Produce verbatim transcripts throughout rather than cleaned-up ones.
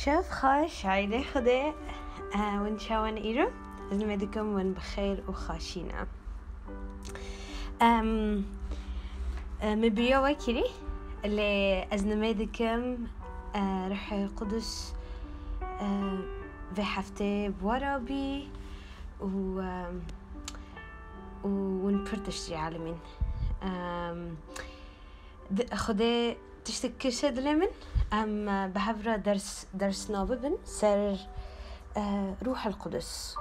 Şev xweş, aîlê Xwedê. Eh, hûn çawan îro? Ez nimê dikim hûn bi xêr û xweşî ne. Em, eh, min bîya we kirî, lê ez nimê dikim, eh, Ruhê Qudus, eh, vê heftê bi we re bî û, em, û hûn pir tişt jî elimîn. Em, Di-, Xwedê tiştek kişe dilê min, em, e, bi hev re ders, dersna bibin ser, e, Ruhul Qudus.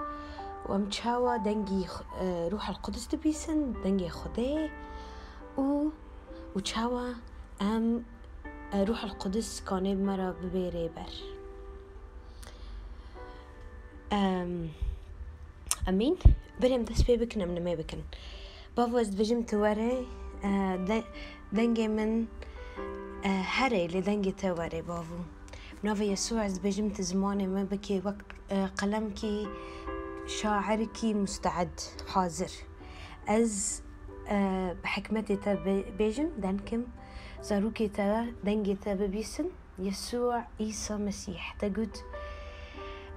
Û em çawa dengî X-, e, Ruhul Qudus dibîsin, dengê Xwedê û, û çawa em, e, Ruhul Qudus kanê bi me re bibê rêber. Em, Emîn. Berê em dest pê bikin, em nimê bikin. Bavo, ez dibêjim tu were, e, de-, dengê min, e, here, lê dengê te were, Bavo. Bi navê Yesû ez dibêjim tu zimanê min bikê wek, e, qelemkî, şairkî musteed, hazir. Ez, e, bi hikmetê te bê-, bêjim, denkim, zarokê te, dengê te bibîsin. Yesû Îsa Mesîh te got,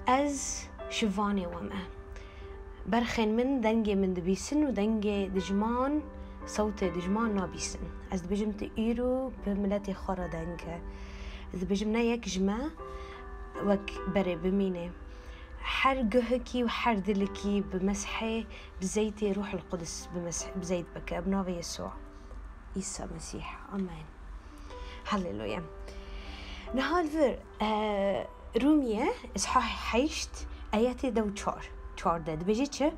Ez şivanê we me. Berxên min dengê min dibîsin û dengê dijman, sewtê dijman nabîsin. Ez dibêjim tu îro bi miletê xwe re deng ke. Ez dibêjim ne yek ji me wek berê bimîne. Her guhekî û her dilekî bi meshê, bi zeytê Ruhul Qudus bi mesh-, bi zeyt bike, bi navê Yesû. Îsa Mesîh. Amen. Haleluya. Niha li vir, e, Rûmiye, îsha heşt, ayetê dew çar, çardeh. Dibêje çi?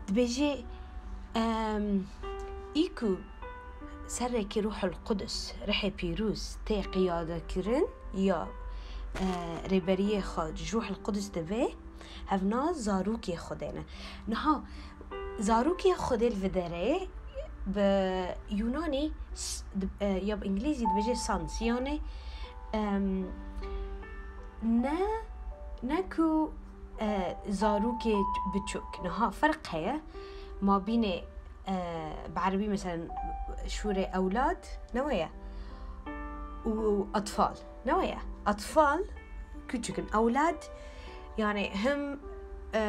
Dibêje, em, î ku serrekî Ruhul Qudus, Rihê Pîrûz tê qiyadekirin ya, e, rêberiyê xwe ji Ruhul Qudus dibe, hevna zarokê Xwedê ne. Niha zarokê Xwedê li vê derê bi Yunanî s-, di-, e, ya bi Îngilîzî dibêje sons, yani, em, ne, ne ku, e, zarokê biçûk. Niha ferq heye mabînê, e, bi erebî mesela şûrê ewlad, ne weye? Û etfal, ne weye? Etfal, küçük in. Ewlad, yani hem, e,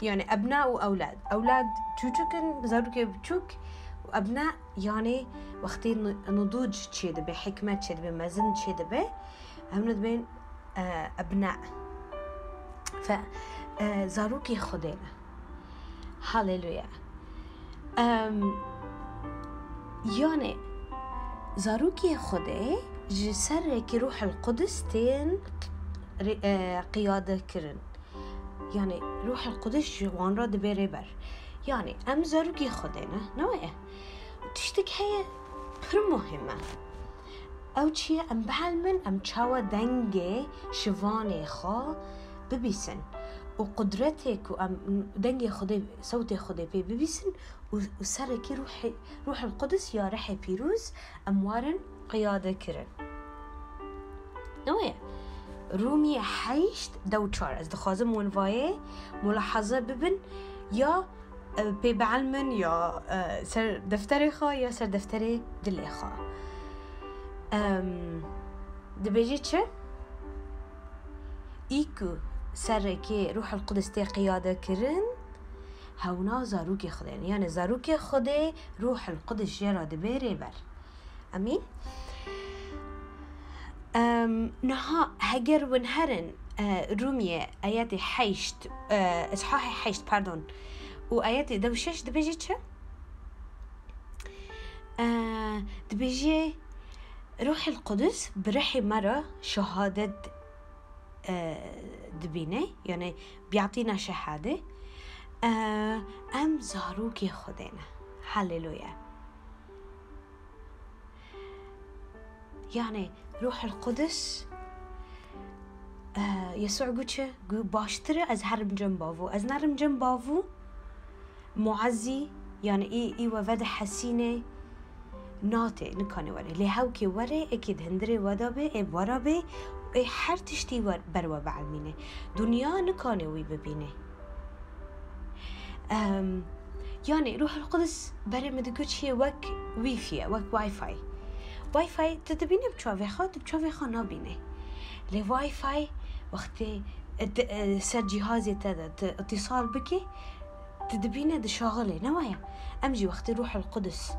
yani ebna û ewlad. Ewlad çûçik in, zarokê biçûk û ebna, yani wextê nu-, nudûc çêdibe, hikmet çêdibe, mezin çêdibe, em dibên, e, ebna. Fe, e, zarokê Xwedê ne. Haleluya. Em, yani, zarokê Xwedê ji serrekî Ruhul Qudus tên rê-, e, qiyade kirin. Yani, Ruhul Qudus ji wan re dibe rêber. Yani, em zarokê Xwedê ne, ne weye? Tiştek heye pir muhim e. Ew çi ye? Em bihelmin, em çawa dengê şivanê xwe bibîsin û qudretê ku em dengê Xwedê, sewtê Xwedê pê bibîsin û, û serrekî Ruhê, Ruhul Qudus ya Rihê Pîrûz em warin qiyade kirin. Ne weye? Rûmiyê heşt dew çar. Ez dixwazim hûn vayê mulahaze bibin ya e, pê bielmin ya, e, ser defterê xwe ya ser defterê dilê xwe. Em, dibêje çi? Î ku serrekê Ruhul Qudus tê qiyade kirin, hewna zarokê Xwedê ne. Yani zarokê Xwedê Ruhul Qudus jê re dibe rêber. Emîn. Em, niha heger win herin, e, Rûmiye ayetê heşt, e, îshahê heşt, pardon, û ayetê dew şeş dibêje çi? E, dibêje, Ruhul Qudus bi rihê me re şehadet, e, dibîne, yani biyatîna şehade, e, em zarokê Xwedê ne. Haleluya. Yani Ruhul Qudus, e, Yesû got çi? Got, baştir e ez herim cem bavû. Ez nerim cem bavû, muezzî, yani î, î we vede hesînê, natê, nikanê were. Lê hewkê were, ê kê di hindirê we de be, ê bi we re be, ê her tiştî wer-, ber we bielmîne. Dinya nikanê wî bibîne. Em, yani Ruhul Qudus berê min digot çi ye, wek wîfî ye, wek Wi-Fi. Wi-Fi tu dibîne bi çavê xwe, tu bi çavê xwe nabîne. Lê Wi-Fi wextê, e, di, e, ser cîhazê te de tu îtîsal bikî, tu dibîne dişaxilê, ne waya? Em jî wextê Ruhul Qudus,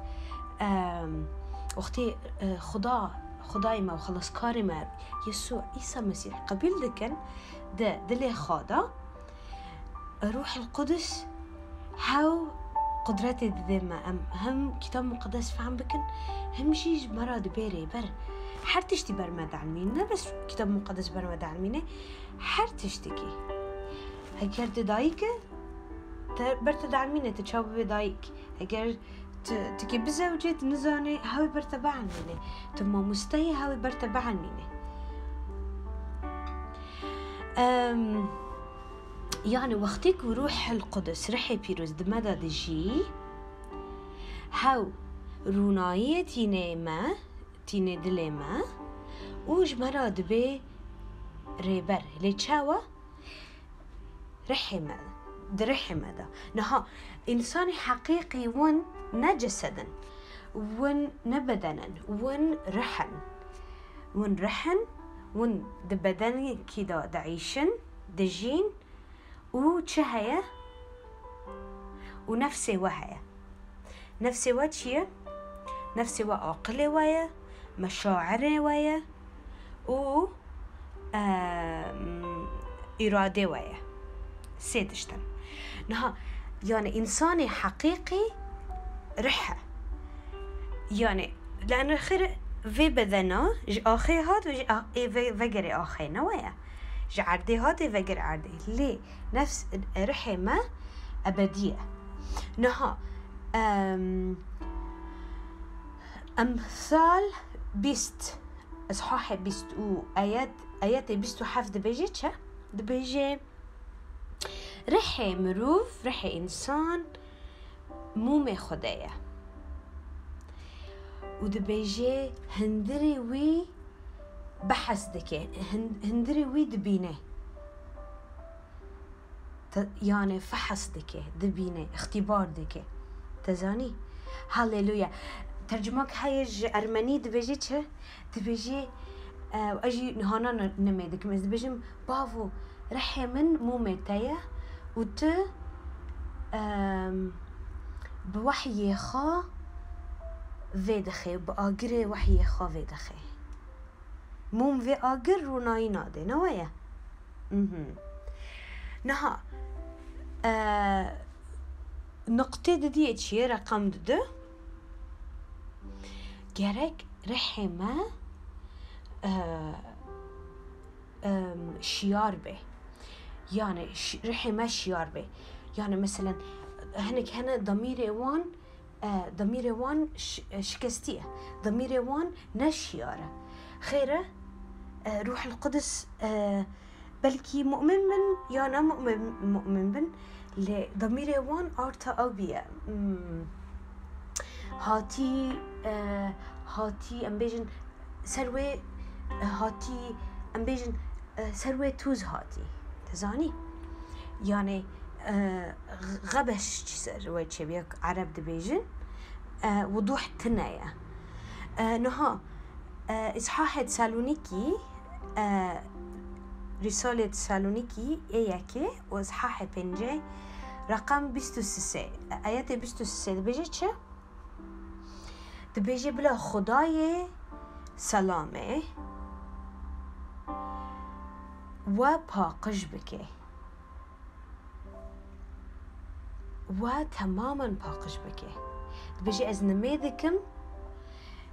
em, wextê, e, Xuda, Xudayê me û Xelaskarê me Yesû Îsa Mesîh qebîl dikin di dilê xwe de, Ruhul Qudus hew qudretê dide me, em hem Kitab Muqeddes fehm bikin, hem jî ji me re dibe rêber. Her tiştî ber me dielmîne, ne bes Kitab Muqeddes ber me dielmîne, her tiştekî. Heger tu dayik î, te, ber te dielmîne, tu çawa bibê dayik. Heger tu, tu kê bizewicê, tu nizanê, hew ê ber te bielmîne. Tu mamosteyê, hew ê ber te bielmîne. Em, yani wextê ku Ruhul Qudus, Rihê Pîroz di me de dijî, hew rûnayiyê tînê me, tînê dilê me û ji me re dibê rêber. Lê çawa? Rihê me, di rihê me de. Niha însanê heqîqî win ne cesed in, win ne beden in, win rih in. Win rih in, win di bedenekî de diîşin, dijîn û çi heye? Û nefsê we heye. Nefsê we çi ye? Nefsê we aqilê we ye, meşairê we ye û, em, îradê we ye. Sê tişt in. Niha, yani însanê heqîqî rih e. Yani, lane xêr vê bedena ji axê hat ve ji a-, ê ve-, vegerê axê ne we ye. Ji erdê hat ê vegerê erdê. Lê nefs, rihê me ebedî ye. Niha, em, Emsal bîst, îshahê bîst û ayet, ayetê bîst û heft dibêje çi? Dibêje, rihê mirov, rihê însan mûmê Xwedê ye. Û dibêje, hundirê wî behs dike, hin-, hundirê wî dibîne. Te, yani fehs dike, dibîne, îxtîbar dike. Te zanî? Haleluya. Tercümak heye ji ermenî dibêje çi? Dibêje, e, ez jî niha ne-, nemê dikim. Ez dibêjim, bavo, rihê min mûmê te ye û tu, em, bi wehyê xwe vê dixê, bi agirê wehyê xwe vê dixê. Mûm vê agir rûnayî nade, ne weye? Mhm. Niha, e, nuqtê didiyê çi ye, reqem didi. Gerek rihê me, e, em, şiyar be. Yani şi-, rihê me şiyar be. Yani meselen, hinek hene damîrê wan, e, damîrê wan şi-, e, şikestî ye. Damîrê wan ne şiyar e. Xêr e, e, Ruhul Qudus, e, belkî mu'min bin ya ne mu'min, mu'min bin, lê damîrê wan arta ew bîye. Hmm. Hatî, e, hatî, em bêjin, ser wê, e, hatî, em bêjin, e, ser wê tûz hatî. Te zanî? Yani, e, xebeş ser wê çêbûye, ereb dibêjin, e, wuduh tune ye. E, niha, e, îshahê Tesalonîkî, e, Rîsalê Tesalonîkî ê yekê û îshahê pêncê, reqem bîst û sisê, e, ayetê bîst û sisê dibêje çi? Dibêje, bila Xwedayê selamê we paqij bike. We temamen paqij bike. Dibêje, ez nimê dikim,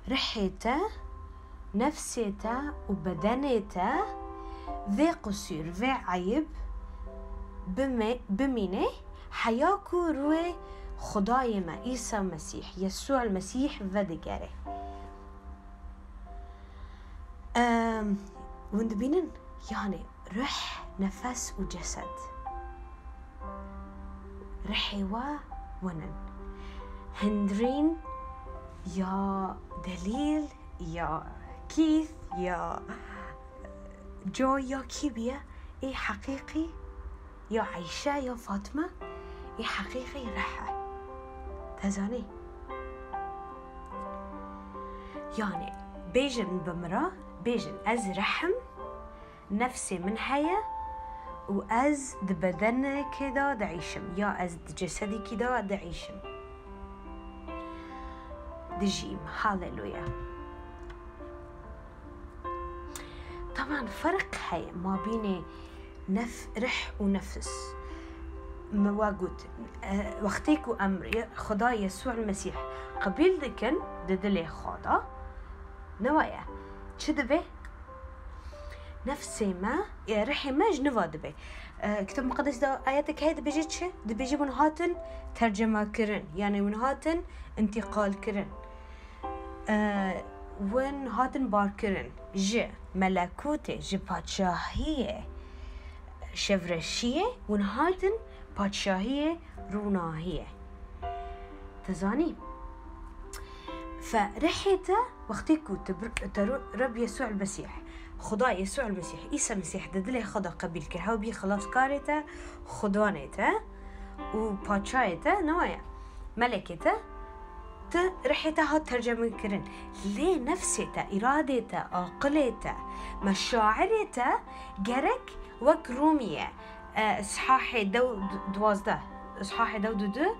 rihê te, nefsê te û bedenê te vê qusûr, vê eyib bime-, bimîne, heya ku rûyê Xwedayê me, Îsa Mesîh, Yesû el Mesîh vedigere. Em, hûn dibînin? Yani ruh, nefes û cesed. Rihê we winin. Hindrîn ya Delîl ya Keith ya Joy ya kî bîye, ê heqîqî ya Eyşe ya Fatma, ê heqîqî rih e. Te zanî? Yani, Bêjin bi min re, bêjin, ez rih im, nefsê min heye û ez di bedenekê de diîşim, ya ez di cesedekî de diîşim. Dijîm. Haleluya. Taban ferq heye mabînê nef-, rih û nefis. Me we got, e, wextê ku em Ye-, Xuda Yesû el Mesîh qebîl dikin di dilê xwe de, ne waya? Çi dibe? Nefsê me, e, rihê me ji nû ve dibe. E, Kitab Muqeddes de ayetek heye dibêje çi? Dibêje hûn hatin tercemakirin, yani hûn hatin întîqalkirin. E, hûn hatin barkirin ji melekûtê, ji padşahiyê şevreşiyê, hûn hatin padşahiyê rûnahiyê. Tu zanî? Fe rihê te, wextê ku tu bir-, te ru-, Reb Yesû el Mesîh, Xuda Yesû el Mesîh, Îsa Mesîh di dilê xwe de qebîl kir, hew bî xilaskarê te, Xudanê te û Paçayê te, ne waya? Melekê te, tu rihê te hat terceme kirin. Lê nefsê te, îradê te, aqilê te, meşairê te gerek wek Rûmî ye. E, Îshahê dew du-, duwazdeh, Îshahê dew du du,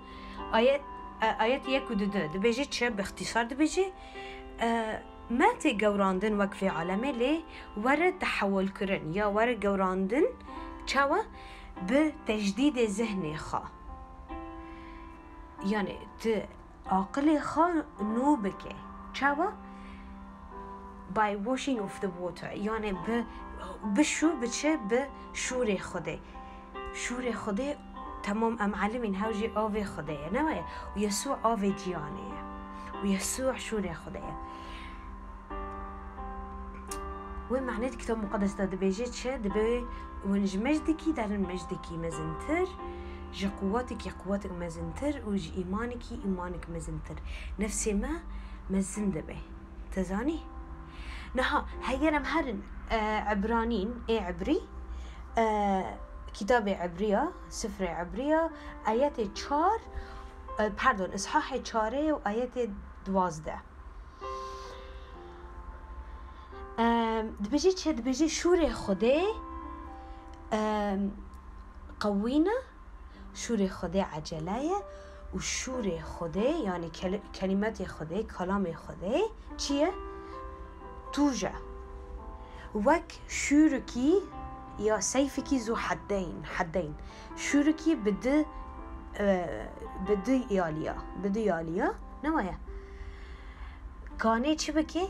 ayet, e, ayet yek û du du. Dibêje çi? Bi îxtîsar dibêje, e, me tê gewrandin wek vê alemê, lê were tehewul kirin ya were gewrandin çawa? Bi tecdîdê zihnê xwe. Yani tu aqilê xwe nû bike. Çawa? By washing of the water. Yani bi, bişû, biçe bi şûrê Xwedê. Şûrê Xwedê, temam em elimîn hew jî avê Xwedê ye, ne waya? Û Yesû avê ciyanê ye. Û Yesû şûrê Xwedê ye. Wê manê di Kitab Muqeddes de dibêje çi? Dibê hûn ji mejdekî derin mejdekî mezintir, ji quwetekî quwetek mezintir û ji îmanekî îmanek mezintir. Nefsê me mezin dibe. Te zanî? Niha, heger em herin, e, Ebranîn, ê Ebrî, e, kitabê Ebriya, sifrê Ebriya, ayetê çar, e, pardon, Îshahê çarê û ayetê duwazdeh. Em, dibêje çi? Dibêje şûrê Xwedê, em, qewî ne, şûrê Xwedê ecele ye û şûrê Xwedê, yani keli-, kelîmetê Xwedê, kalamê Xwedê çi ye? Tûj e. Wek şûrekî ya seyfekî zû heddeyn, heddeyn. Şûrekî bi du, e, bi du yaliya, bi du yaliya, ne waya? Kanê çi bike?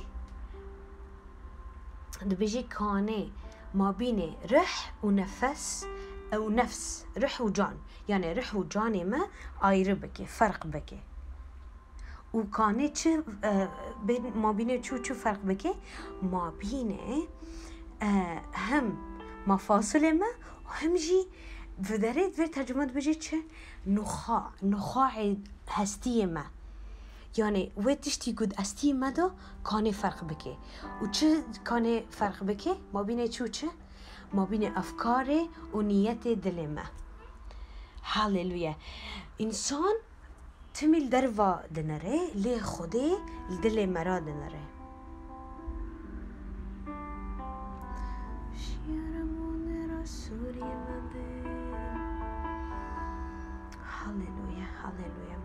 Dibêje kanê mabînê rih û nefes, ew nefs, rih û can. Yani rih û canê me ayrı bike, ferq bike. Û kanê çi, e, bên mabînê çi û çi ferq bike? Mabînê, e, hem mafasilê me, hem jî vê derê, vê tercuma dibêje çi? Nuxa, nuxaê hestiyê me. Yani wê tiştî ku di hestiyê me de kanê ferq bike. Û çi kanê ferq bike? Mabînê çi û çi? Mabînê efkarê û niyetê dilê me. Haleluya. Însan timî li derva dinere, lê Xwedê li dilê me re dinere. Haleluya, haleluya.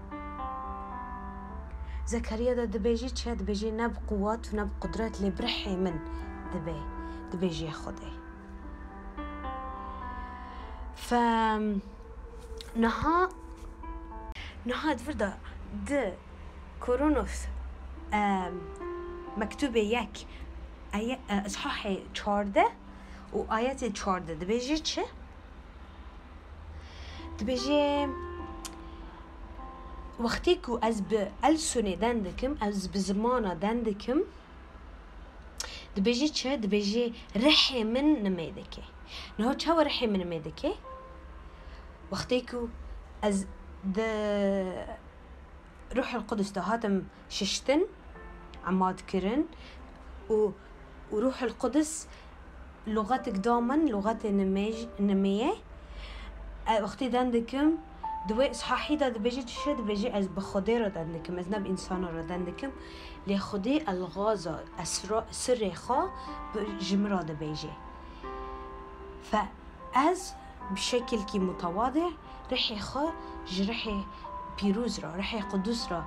Zekeriya de dibêje çi? Dibêje ne bi quwet û ne bi qudret, lê bi rihê min dibe, dibêje Xwedê. Fe niha, niha di vir de di Korintos, em, mektûbê yek, eye-, e, îshahê çardeh û ayetê çardeh dibêje çi? Dibêje, wextê ku ez bi elsûnê den dikim, ez bi zimana den dikim, dibêje çi? Dibêje rihê min nimê dike. Niha çawa rihê min nimê dike? Wextê ku ez di Ruhul Qudus de hatim şiştin, emad kirin û, û Ruhul Qudus luxetik da min, luxetê nimê-, nimê ye. E, wextê den dikim, Di wê îshahî de dibêje çi? Dibêje, ez bi Xwedê re deng dikim, ez ne bi însana re deng dikim. Lê Xwedê elxaza, esra-, sirrê xwe bi, ji min re dibêje. Fe ez bi şekilkî mutewade rihê xwe ji rihê pîroz re, rihê qudus re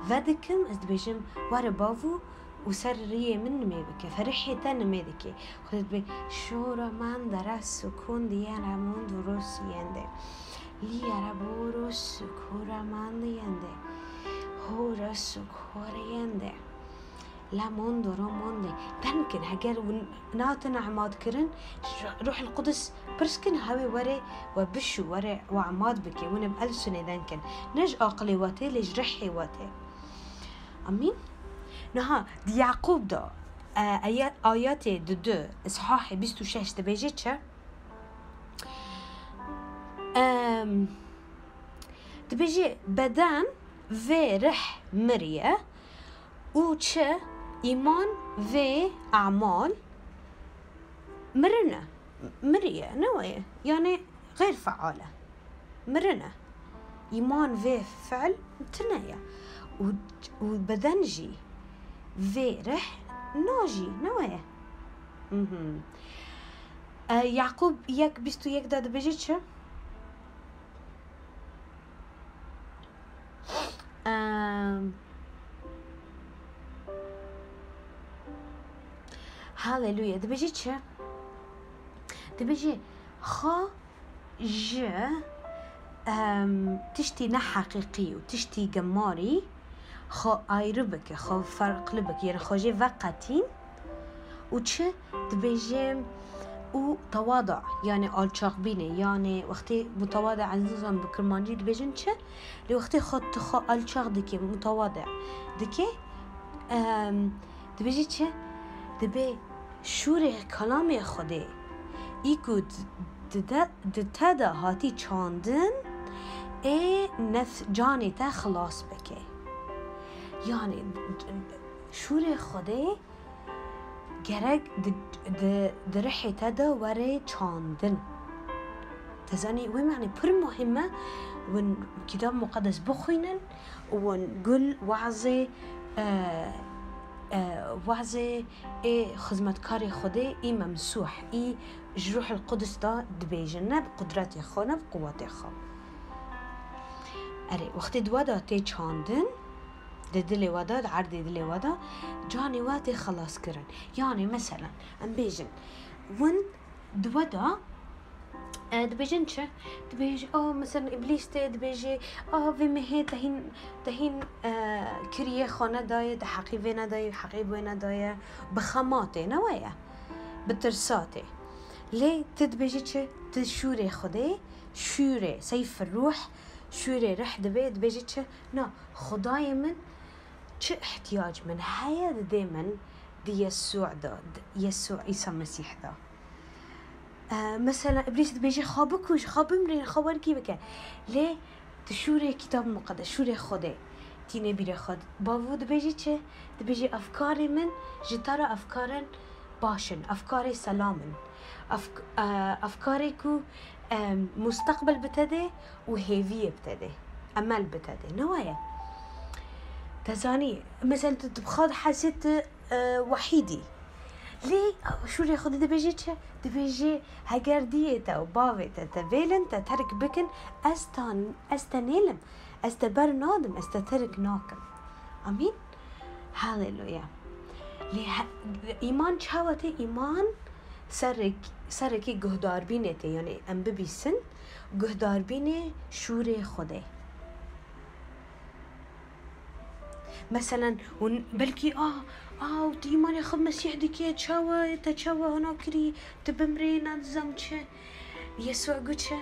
vedikim, ez dibêjim, were bavû û ser riyê min nimê bike, fe rihê te nimê dike. Xwedê dibê, şora mende re sukun diye re mund û ro siyende. Liye re boro sukura mandiyende. Hora sukuriyende. La mondo ro monde. Deng kin, heger hûn natin ehmad kirin, Ruhul Qudus pirs kin, hewê were we bişû, were we ehmad bike, hûn bi elsunê deng kin. Ne ji aqilê we tê, lê ji rihê we tê. Amîn. Niha di Yaqûb de, e, aya-, ayetê di du, îshahê bîst û şeş dibêje çi? Em, dibêje beden vê rih miriye û çi îman vê emal mirine, miriye, ne weye? Yani xeyr feal e. Mirine. Îman vê fiil tune ye. Û, û beden jî vê rih najî, ne weye? Mhm. E, Yaqûb yek bîst û yek de dibêje çi? Em, Haleluya. Dibêje çi? Dibêje, xwe ji, em, tiştî neheqîqî û tiştî gemarî xwe ayrı bike, xwe ferqli bike, yani xwe jê veqetîn û çi dibêje û tewada, yani alçaqbînê, yani wextê mutewada ez nizam bi kirmancî dibêjin çi? Lê wextê xwe tu xwe alçaq dike, mutewada dike, em, dibêje çi? Dibê şûrê kelamê Xwedê, î ku di, di de, di te de hatî çandin, ê nef-, canê te xilas bike. Yani, şûrê Xwedê gerek di, di, di rihê te de were çandin. Te zanî, wê manê pir muhîm e, hûn Kitab Muqeddes bixwînin û hûn gul wazê, e, e, wazê ê xizmetkarê Xwedê, î memsûh, î ji Ruhul Qudus de dibêjin, ne bi qudretê xwe, ne bi quwetê xwe. Erê, wextê di we de tê çandin, di dilê we de, di erdê dilê we de, canê we tê xelas kirin. Yani, meselen, em bêjin, win di we de, e, dibêjin çi? Dibêj-, a, mesela, Îblîs tê dibêjê, a, vê mehê te hîn, te hîn, e, kiriyê xwe nedaye, te heqî vê nedaye, heqî wê nedaye, bi xematê, ne weye? Bi tirsatê. Lê tu dibêjî çi? Tu şûrê Xwedê, şûrê, seyf ruh, şûrê rih dibê, dibêjî çi? Na, Xwedayê min, çi ihtiyac min heye didê min di Yesû de, di Yesû Îsa Mesîh de. E, mesela, Îblîs dibêje, xwe bikuj, xwe bimrîn, xwe wergî bike. Lê tu şûrê Kitab Muqeddes, şûrê Xwedê tînê bîrê xwe. Bavû dibêjî çi? Dibêjî, efkarê min ji te re efkarên baş in, efkarê selam in. Efk-, e, efkarê ku, e, musteqbel bi te dê û hêviyê bi te dê, emel bi te dê. Ne weye? Te zanî, mesela, tu, tu bi xwe dihesî tu, e, wehîdî. Lê şûrê Xwedê dibêje çi? Dibêje, heger diyê te û bavê te te vêlin, te terk bikin, ez tan, ez te nêlim, ez te ber nadim, ez te terk nakim. Amîn. Haleluya. Lê he-, îman çawa tê? Îman serek-, serekî guhdarbînê tê, yani em bibîsin, guhdarbînê şûrê Xwedê. Meselen, hûn belkî, ah, ah, tu îmanê xwe Mesîh dikê, çawa, te çawa hona kirî, tu bimrê, nadizam çi? Yesû got çi?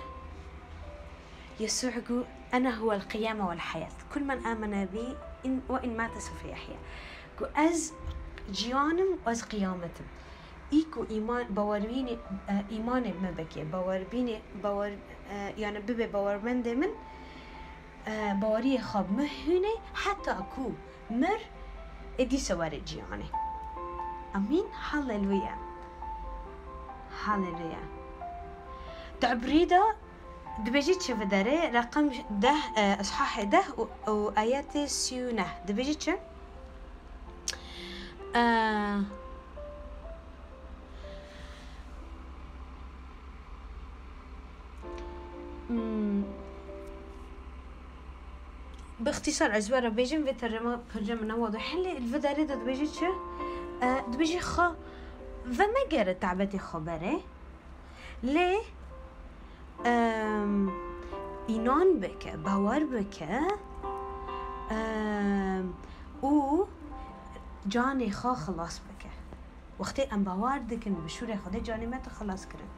Yesû got, "Ene huwel qiyame wel heyat. Kul men amene bi in, ve in mate sewfe yehya." Got, "Ez ciyan im û ez qiyamet im." Î ku îman, bawerînê, e, îmanê me bike, bawerbînê, bawer, e, yani bibe bawermendê min, e, baweriyê xwe bi min hûnê, heta ku mir, ê dîsa were ciyanê. Amîn. Haleluya. Haleluya. Di ebrî de Dibêjî çi vê derê? Reqem deh, e, îshahê deh û, û ayetê sî û neh. Dibêjî çi? E, hmm. Bi îxtîsar ez we re bêjim, vê tercema pir cem ne wado. Helê li vê derê de dibêjî çi? E, dibêjî xwe vemegere tabetê xwe berê. Lê, em, înan bike, bawer bike, em, û canê xwe xilas bike. Wextê em bawer dikin bi şûrê Xwedê, canê me tê xilas kirin.